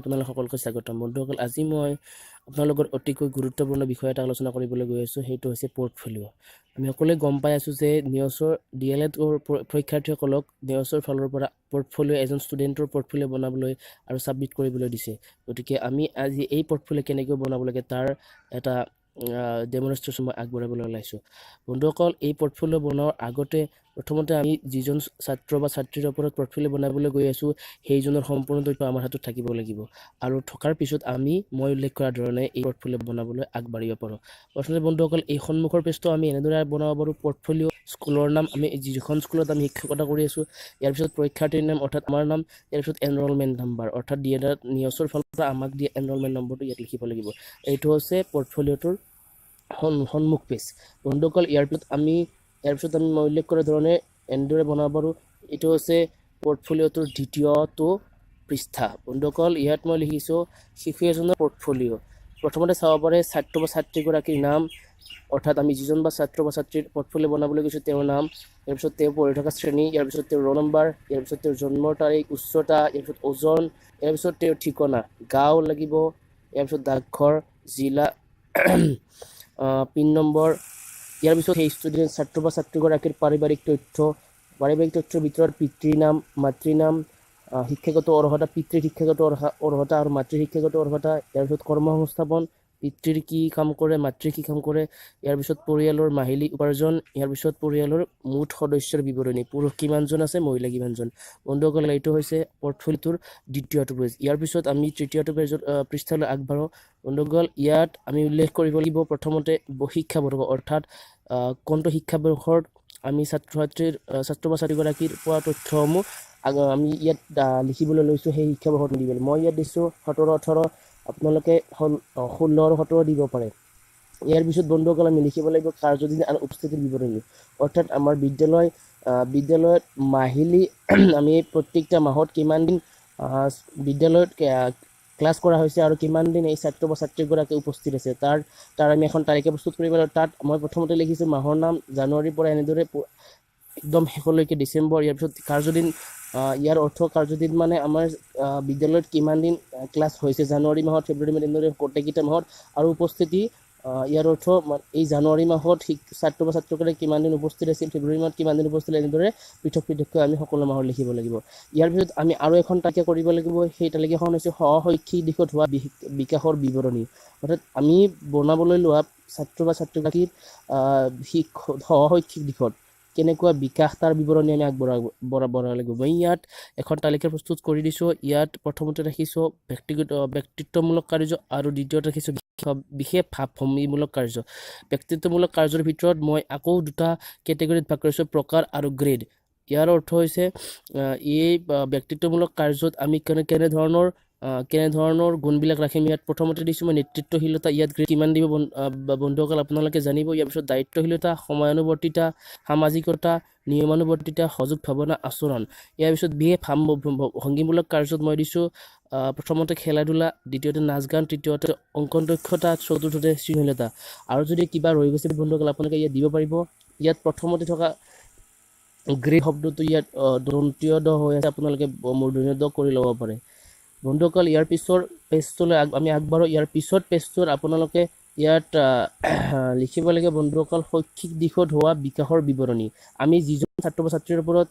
আপোনালোক সকলোকে স্বাগতম। বন্ধুসকল, আজি মই আপোনালোকৰ অতিকৈ গুৰুত্বপূৰ্ণ বিষয় এটা আলোচনা কৰিবলৈ গৈ আছোঁ, সেইটো হৈছে পৰ্টফলিঅ'। আমি সকলোৱে গম পাই আছোঁ যে নিয়ছৰ ডি.এল.এডৰ পৰীক্ষাৰ্থীসকলক নিয়ছৰ ফালৰ পৰা পৰ্টফলিঅ', এজন ষ্টুডেণ্টৰ পৰ্টফলিঅ' বনাবলৈ আৰু ছাবমিট কৰিবলৈ দিছে। গতিকে আমি আজি এই পৰ্টফলিঅ' কেনেকৈ বনাব লাগে তাৰ এটা ডেমনষ্ট্ৰেশ্যন মই আগবঢ়াবলৈ ওলাইছোঁ। বন্ধুসকল, এই পৰ্টফলিঅ' বনোৱাৰ আগতে প্ৰথমতে আমি যিজন ছাত্ৰ বা ছাত্ৰীৰ ওপৰত পৰ্টফলিঅ' বনাবলৈ গৈ আছোঁ, সেইজনৰ সম্পূৰ্ণ তথ্য আমাৰ হাতত থাকিব লাগিব আৰু থকাৰ পিছত আমি মই উল্লেখ কৰা ধৰণে এই পৰ্টফলিঅ' বনাবলৈ আগবাঢ়িব পাৰোঁ। প্ৰথমতে বন্ধুসকল, এই সন্মুখৰ পেজটো আমি এনেদৰে বনাব পাৰোঁ। পৰ্টফলিঅ', স্কুলৰ নাম, আমি যিখন স্কুলত আমি শিক্ষকতা কৰি আছোঁ, ইয়াৰ পিছত পৰীক্ষাৰ্থীৰ নাম অৰ্থাৎ আমাৰ নাম, ইয়াৰ পিছত এনৰলমেণ্ট নাম্বাৰ অৰ্থাৎ ডি.এল.এড নিয়ছৰ ফালৰ পৰা আমাক দিয়া এনৰলমেণ্ট নম্বৰটো ইয়াত লিখিব লাগিব। এইটো হৈছে পৰ্টফলিঅ'টোৰ সন্মুখ পেজ। বন্ধুসকল, ইয়াৰ পিছত আমি মই উল্লেখ কৰা ধৰণে এনেদৰে বনাব পাৰোঁ। এইটো হৈছে পৰ্টফলিঅ'টোৰ দ্বিতীয়টো পৃষ্ঠা। বন্ধুসকল, ইয়াত মই লিখিছোঁ শিশু এজনৰ পৰ্টফলিঅ'। প্ৰথমতে চাব পাৰে ছাত্ৰ বা ছাত্ৰীগৰাকীৰ নাম, অৰ্থাৎ আমি যিজন বা ছাত্ৰ বা ছাত্ৰীৰ পৰ্টফলিঅ' বনাবলৈ গৈছোঁ তেওঁৰ নাম, ইয়াৰ পিছত তেওঁ পঢ়ি থকা শ্ৰেণী, ইয়াৰ পিছত তেওঁৰ ৰোল নম্বৰ, ইয়াৰ পিছত তেওঁৰ জন্মৰ তাৰিখ, উচ্চতা, ইয়াৰ পিছত ওজন, ইয়াৰ পিছত তেওঁৰ ঠিকনা, গাঁও লাগিব, ইয়াৰ পিছত ডাকঘৰ, জিলা, পিন নম্বৰ, ইয়াৰ পিছত সেই ষ্টুডেণ্ট ছাত্ৰ বা ছাত্ৰীগৰাকীৰ পাৰিবাৰিক তথ্য। পাৰিবাৰিক তথ্যৰ ভিতৰত পিতৃৰ নাম, মাতৃৰ নাম, শিক্ষাগত অৰ্হতা, পিতৃৰ শিক্ষাগত অৰ্হতা আৰু মাতৃৰ শিক্ষাগত অৰ্হতা, ইয়াৰ পিছত কৰ্মসংস্থাপন, পিতৃৰ কি কাম কৰে, মাতৃৰ কি কাম কৰে, ইয়াৰ পিছত পৰিয়ালৰ মাহিলী উপাৰ্জন, ইয়াৰ পিছত পৰিয়ালৰ মুঠ সদস্যৰ বিৱৰণী, পুৰুষ কিমানজন আছে, মহিলা কিমানজন। বন্ধুসকল, এইটো হৈছে পৰ্টফলিঅ'টোৰ দ্বিতীয়টো পেজ। ইয়াৰ পিছত আমি তৃতীয়টো পেজত পৃষ্ঠালৈ আগবাঢ়োঁ। বন্ধুসকল, ইয়াত আমি উল্লেখ কৰিব লাগিব প্ৰথমতে শিক্ষাবৰ্ষ, অৰ্থাৎ কোনটো শিক্ষাবৰ্ষত আমি ছাত্ৰ বা ছাত্ৰীগৰাকীৰ পোৱা তথ্যসমূহ আমি ইয়াত লিখিবলৈ লৈছোঁ, সেই শিক্ষাবৰ্ষত দিব। মই ইয়াত দিছোঁ 17-18, আপোনালোকে 16 আৰু 17 দিব পাৰে। ইয়াৰ পিছত বন্ধুসকল, আমি লিখিব লাগিব কাৰ্যদিন আৰু উপস্থিতিৰ বিৱৰণী, অৰ্থাৎ আমাৰ বিদ্যালয়ত মাহিলী আমি প্ৰত্যেকটা মাহত কিমান দিন বিদ্যালয়ত ক্লাছ কৰা হৈছে আৰু কিমান দিন এই ছাত্ৰ বা ছাত্ৰীগৰাকী উপস্থিত আছে, তাৰ তাৰ আমি এখন তালিকা প্ৰস্তুত কৰিব লাগিব। তাত মই প্ৰথমতে লিখিছোঁ মাহৰ নাম, জানুৱাৰীৰ পৰা এনেদৰে একদম শেষলৈকে ডিচেম্বৰ। ইয়াৰ পিছত কাৰ্যদিন, ইয়াৰ অৰ্থ কাৰ্যদিন মানে আমাৰ বিদ্যালয়ত কিমান দিন ক্লাছ হৈছে জানুৱাৰী মাহত, ফেব্ৰুৱাৰী মাহত, এনেদৰে গোটেইকেইটা মাহত। আৰু উপস্থিতি, ইয়াৰ অৰ্থ এই জানুৱাৰী মাহত ছাত্ৰ বা ছাত্ৰীসকলে কিমান দিন উপস্থিত আছিল, ফেব্ৰুৱাৰী মাহত কিমান দিন উপস্থিত, এনেদৰে পৃথক পৃথককৈ আমি সকলো মাহৰ লিখিব লাগিব। ইয়াৰ পিছত আমি আৰু এখন তালিকা কৰিব লাগিব। সেই তালিকাখন হৈছে সহ-শৈক্ষিক দিশত হোৱা বিকাশৰ বিৱৰণী, অৰ্থাৎ আমি বনাবলৈ লোৱা ছাত্ৰ বা ছাত্ৰীগৰাকীৰ সহ-শৈক্ষিক দিশত কেনেকুৱা বিকাশ তাৰ বিৱৰণী আমি আগবঢ়াব লাগিব। মই ইয়াত এখন তালিকা প্ৰস্তুত কৰি দিছোঁ। ইয়াত প্ৰথমতে ৰাখিছোঁ ব্যক্তিত্বমূলক কাৰ্য আৰু দ্বিতীয়ত ৰাখিছোঁ বিশেষ ভাৱভংগীমূলক কাৰ্য। ব্যক্তিত্বমূলক কাৰ্যৰ ভিতৰত মই আকৌ দুটা কেটেগৰীত ভাগ কৰিছোঁ, প্ৰকাৰ আৰু গ্ৰেড। ইয়াৰ অৰ্থ হৈছে এই ব্যক্তিত্বমূলক কাৰ্যত আমি কেনেধৰণৰ গুণবিলাক ৰাখিম। ইয়াত প্ৰথমতে দিছোঁ মই নেতৃত্বশীলতা। ইয়াত গ্ৰেড কিমান দিব বন্ধুসকল, আপোনালোকে জানিব। ইয়াৰ পিছত দায়িত্বশীলতা, সময়ানুৱৰ্তিতা, সামাজিকতা, নিয়মানুৱৰ্তিতা, সযোগ ভাৱনা, আচৰণ। ইয়াৰ পিছত বিশেষ ভংগীমূলক কাৰ্যত মই দিছোঁ প্ৰথমতে খেলা ধূলা, দ্বিতীয়তে নাচ গান, তৃতীয়তে অংকন দক্ষতা, চতুৰ্থতে সৃজনশীলতা। আৰু যদি কিবা ৰৈ গৈছে বন্ধুসকল, আপোনালোকে ইয়াত দিব পাৰিব। ইয়াত প্ৰথমতে থকা গ্ৰেড শব্দটো ইয়াত দন্তীয় দ হৈ আছে, আপোনালোকে মূৰ্ধন্য দ কৰি ল'ব পাৰে। বন্ধুসকল, ইয়াৰ পিছৰ পেজটোলৈ আমি আগবাঢ়োঁ। ইয়াৰ পিছত পেজটোত আপোনালোকে ইয়াত লিখিব লাগে বন্ধুসকল, শৈক্ষিক দিশত হোৱা বিকাশৰ বিৱৰণী। আমি যিজন ছাত্ৰ বা ছাত্ৰীৰ ওপৰত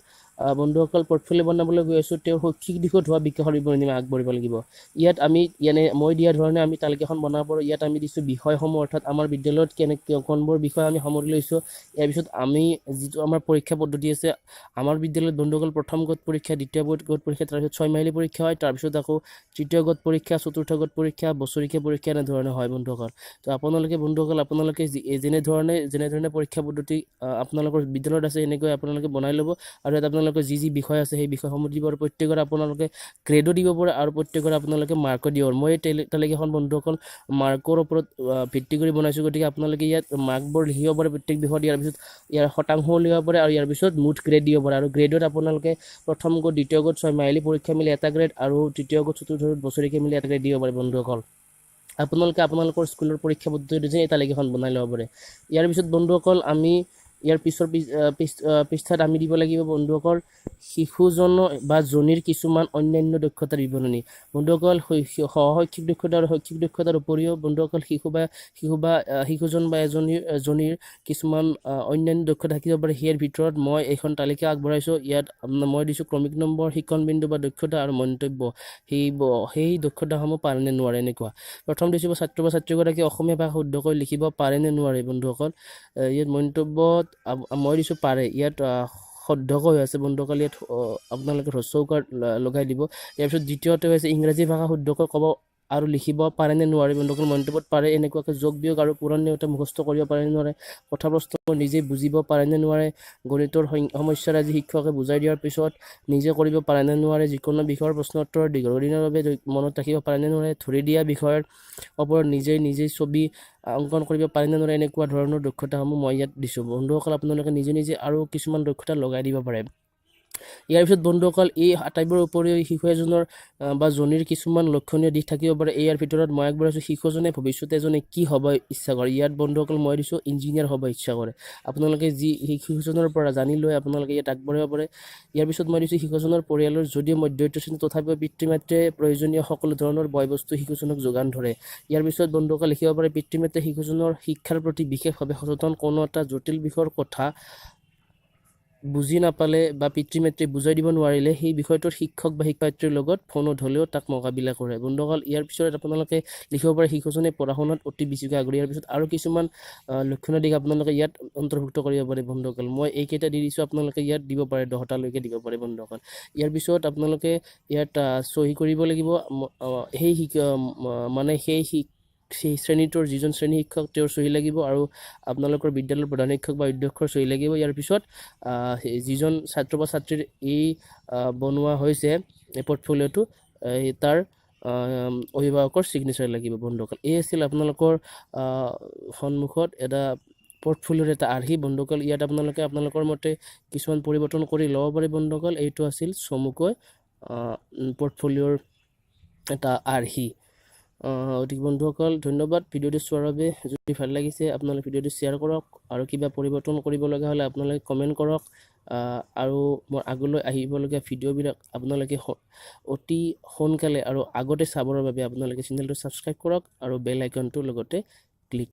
বন্ধুসকল পৰ্টফলিঅ' বনাবলৈ গৈ আছোঁ, তেওঁৰ শৈক্ষিক দিশত হোৱা বিকাশৰ বিৱৰণী আমি আগবাঢ়িব লাগিব। ইয়াত আমি এনে মই দিয়া ধৰণে আমি তালিকাখন বনাব পাৰোঁ। ইয়াত আমি দিছোঁ বিষয়সমূহ, অৰ্থাৎ আমাৰ বিদ্যালয়ত কোনবোৰ বিষয় আমি সামৰি লৈছোঁ। ইয়াৰ পিছত আমি যিটো আমাৰ পৰীক্ষা পদ্ধতি আছে আমাৰ বিদ্যালয়ত বন্ধুসকল, প্ৰথম গোট পৰীক্ষা, দ্বিতীয় গোট পৰীক্ষা, তাৰপিছত ছয়মাহিলী পৰীক্ষা হয়, তাৰপিছত আকৌ তৃতীয় গোট পৰীক্ষা, চতুৰ্থ গোট পৰীক্ষা, বছৰেকীয়া পৰীক্ষা, এনেধৰণে হয় বন্ধুসকল। তো আপোনালোকে বন্ধুসকল, আপোনালোকে যেনেধৰণে পৰীক্ষা পদ্ধতি আপোনালোকৰ বিদ্যালয়ত আছে, সেনেকৈ আপোনালোকে বনাই ল'ব আৰু ইয়াত আপোনালোকৰ যি যি বিষয় আছে সেই বিষয়সমূহ দিব আৰু প্ৰত্যেকৰে আপোনালোকে গ্ৰেডো দিব পাৰে আৰু প্ৰত্যেকৰে আপোনালোকে মাৰ্কো দিব পাৰে। মই এই তালিকাখন বন্ধুসকল মাৰ্কৰ ওপৰত ভিত্তি কৰি বনাইছোঁ। গতিকে আপোনালোকে ইয়াত মাৰ্কবোৰ লিখিব পাৰে প্ৰত্যেক বিষয়ত, ইয়াৰ পিছত ইয়াৰ শতাংশও লিখিব পাৰে আৰু ইয়াৰ পিছত মুঠ গ্ৰেড দিব পাৰে। আৰু গ্ৰেডত আপোনালোকে প্ৰথম গোট, দ্বিতীয় গোট, ছয়মাহিলী পৰীক্ষা মিলি এটা গ্ৰেড আৰু তৃতীয় গোট, চতুৰ্থ গোট, বছৰেকীয়া মিলি এটা গ্ৰেড দিব পাৰে। বন্ধুসকল, আপোনালোকে আপোনালোকৰ স্কুলৰ পৰীক্ষা পদ্ধতি এই তালিকাখন বনাই ল'ব পাৰে। ইয়াৰ পিছত বন্ধুসকল, আমি ইয়াৰ পিছৰ পৃষ্ঠাত আমি দিব লাগিব বন্ধুসকল শিশুজন বা জনীৰ কিছুমান অন্যান্য দক্ষতাৰ বিৱৰণী। বন্ধুসকল, সহশৈক্ষিক দক্ষতা আৰু শৈক্ষিক দক্ষতাৰ উপৰিও বন্ধুসকল শিশু বা শিশুজন বা এজনীৰ কিছুমান অন্যান্য দক্ষতা থাকিব পাৰে। ইয়াৰ ভিতৰত মই এইখন তালিকা আগবঢ়াইছোঁ। ইয়াত মই দিছোঁ ক্ৰমিক নম্বৰ, শিক্ষণ বিন্দু বা দক্ষতা আৰু মন্তব্য, সেই দক্ষতাসমূহ পাৰে নে নোৱাৰে এনেকুৱা। প্ৰথম দিছোঁ, ছাত্ৰ বা ছাত্ৰীগৰাকী অসমীয়া ভাষা শুদ্ধকৈ লিখিব পাৰে নে নোৱাৰে। বন্ধুসকল, ইয়াত মন্তব্যত মই দিছোঁ পাৰে। ইয়াত শুদ্ধকৈ আছে বন্ধুসকল, ইয়াত আপোনালোকে হ্ৰস্বকাৰ লগাই দিব। ইয়াৰ পিছত দ্বিতীয়তে হৈছে ইংৰাজী ভাষা শুদ্ধকৈ ক'ব আৰু লিখিব পাৰেনে নোৱাৰে। বন্ধুসকল, মন্তব্যত পাৰে। এনেকুৱাকৈ যোগ, বিয়োগ আৰু পূৰণ নেওতা মুখস্থ কৰিব পাৰে নোৱাৰে, কথা প্ৰশ্ন নিজে বুজিব পাৰেনে নোৱাৰে, গণিতৰ সমস্যাৰাজি শিক্ষকে বুজাই দিয়াৰ পিছত নিজে কৰিব পাৰেনে নোৱাৰে, যিকোনো বিষয়ৰ প্ৰশ্ন উত্তৰ দীৰ্ঘদিনৰ বাবে মনত ৰাখিব পাৰেনে নোৱাৰে, ধৰি দিয়া বিষয়ৰ ওপৰত নিজে নিজে ছবি অংকন কৰিব পাৰেনে নোৱাৰে, এনেকুৱা ধৰণৰ দক্ষতাসমূহ মই ইয়াত দিছোঁ। বন্ধুসকল, আপোনালোকে নিজে নিজে আৰু কিছুমান দক্ষতা লগাই দিব পাৰে। ইয়াৰ পিছত বন্ধুসকল, এই আটাইবোৰৰ উপৰিও শিশু এজনৰ বা জনীৰ কিছুমান লক্ষণীয় দিশ থাকিব পাৰে। ইয়াৰ ভিতৰত মই আগবঢ়াইছোঁ শিশুজনে ভৱিষ্যতে এজনে কি হ'ব ইচ্ছা কৰে। ইয়াত বন্ধুসকল, মই দিছোঁ ইঞ্জিনিয়াৰ হ'ব ইচ্ছা কৰে। আপোনালোকে যি শিশুজনৰ পৰা জানি লৈ আপোনালোকে ইয়াত আগবঢ়াব পাৰে। ইয়াৰ পিছত মই দিছোঁ শিশুজনৰ পৰিয়ালৰ যদিও মধ্যবিত্ত শ্ৰেণী, তথাপিও পিতৃ মাতৃয়ে প্ৰয়োজনীয় সকলো ধৰণৰ বয় বস্তু শিশুজনক যোগান ধৰে। ইয়াৰ পিছত বন্ধুসকল, লিখিব পাৰে পিতৃ মাতৃয়ে শিশুজনৰ শিক্ষাৰ প্ৰতি বিশেষভাৱে সচেতন। কোনো এটা জটিল বিষয়ৰ কথা বুজি নাপালে বা পিতৃ মাতৃয়ে বুজাই দিব নোৱাৰিলে সেই বিষয়টোৰ শিক্ষক বা শিক্ষয়িত্ৰীৰ লগত ফোনত হ'লেও তাক মোকাবিলা কৰে। বন্ধুসকল, ইয়াৰ পিছত আপোনালোকে লিখিব পাৰে শিশুজনে পঢ়া শুনাত অতি বেছিকৈ আগ্ৰহী। ইয়াৰ পিছত আৰু কিছুমান লক্ষণীয় দিশ আপোনালোকে ইয়াত অন্তৰ্ভুক্ত কৰিব পাৰে। বন্ধুসকল, মই এইকেইটা দি দিছোঁ, আপোনালোকে ইয়াত দিব পাৰে, 10টালৈকে দিব পাৰে। বন্ধুসকল, ইয়াৰ পিছত আপোনালোকে ইয়াত চহী কৰিব লাগিব। সেই মানে সেই সেই শ্ৰেণীটোৰ যিজন শ্ৰেণী শিক্ষক তেওঁৰ চহী লাগিব আৰু আপোনালোকৰ বিদ্যালয়ৰ প্ৰধান শিক্ষক বা অধ্যক্ষৰ চহী লাগিব। ইয়াৰ পিছত যিজন ছাত্ৰ বা ছাত্ৰীৰ এই বনোৱা হৈছে এই পৰ্টফলিঅ'টো, তাৰ অভিভাৱকৰ ছিগনেচাৰ লাগিব। বন্ধুসকল, এই আছিল আপোনালোকৰ সন্মুখত এটা পৰ্টফলিঅ'ৰ এটা আৰ্হি। বন্ধুসকল, ইয়াত আপোনালোকে আপোনালোকৰ মতে কিছুমান পৰিৱৰ্তন কৰি ল'ব পাৰে। বন্ধুসকল, এইটো আছিল চমুকৈ পৰ্টফলিঅ'ৰ এটা আৰ্হি। গতিকে বন্ধুসকল, ধন্যবাদ ভিডিঅ'টো চোৱাৰ বাবে। যদি ভাল লাগিছে, আপোনালোকে ভিডিঅ'টো শ্বেয়াৰ কৰক আৰু কিবা পৰিৱৰ্তন কৰিব লগা হ'লে আপোনালোকে কমেণ্ট কৰক আৰু মোৰ আগলৈ আহিবলগীয়া ভিডিঅ'বিলাক আপোনালোকে অতি সোনকালে আৰু আগতে চাবৰ বাবে আপোনালোকে চেনেলটো ছাবস্ক্ৰাইব কৰক আৰু বেল আইকনটো লগতে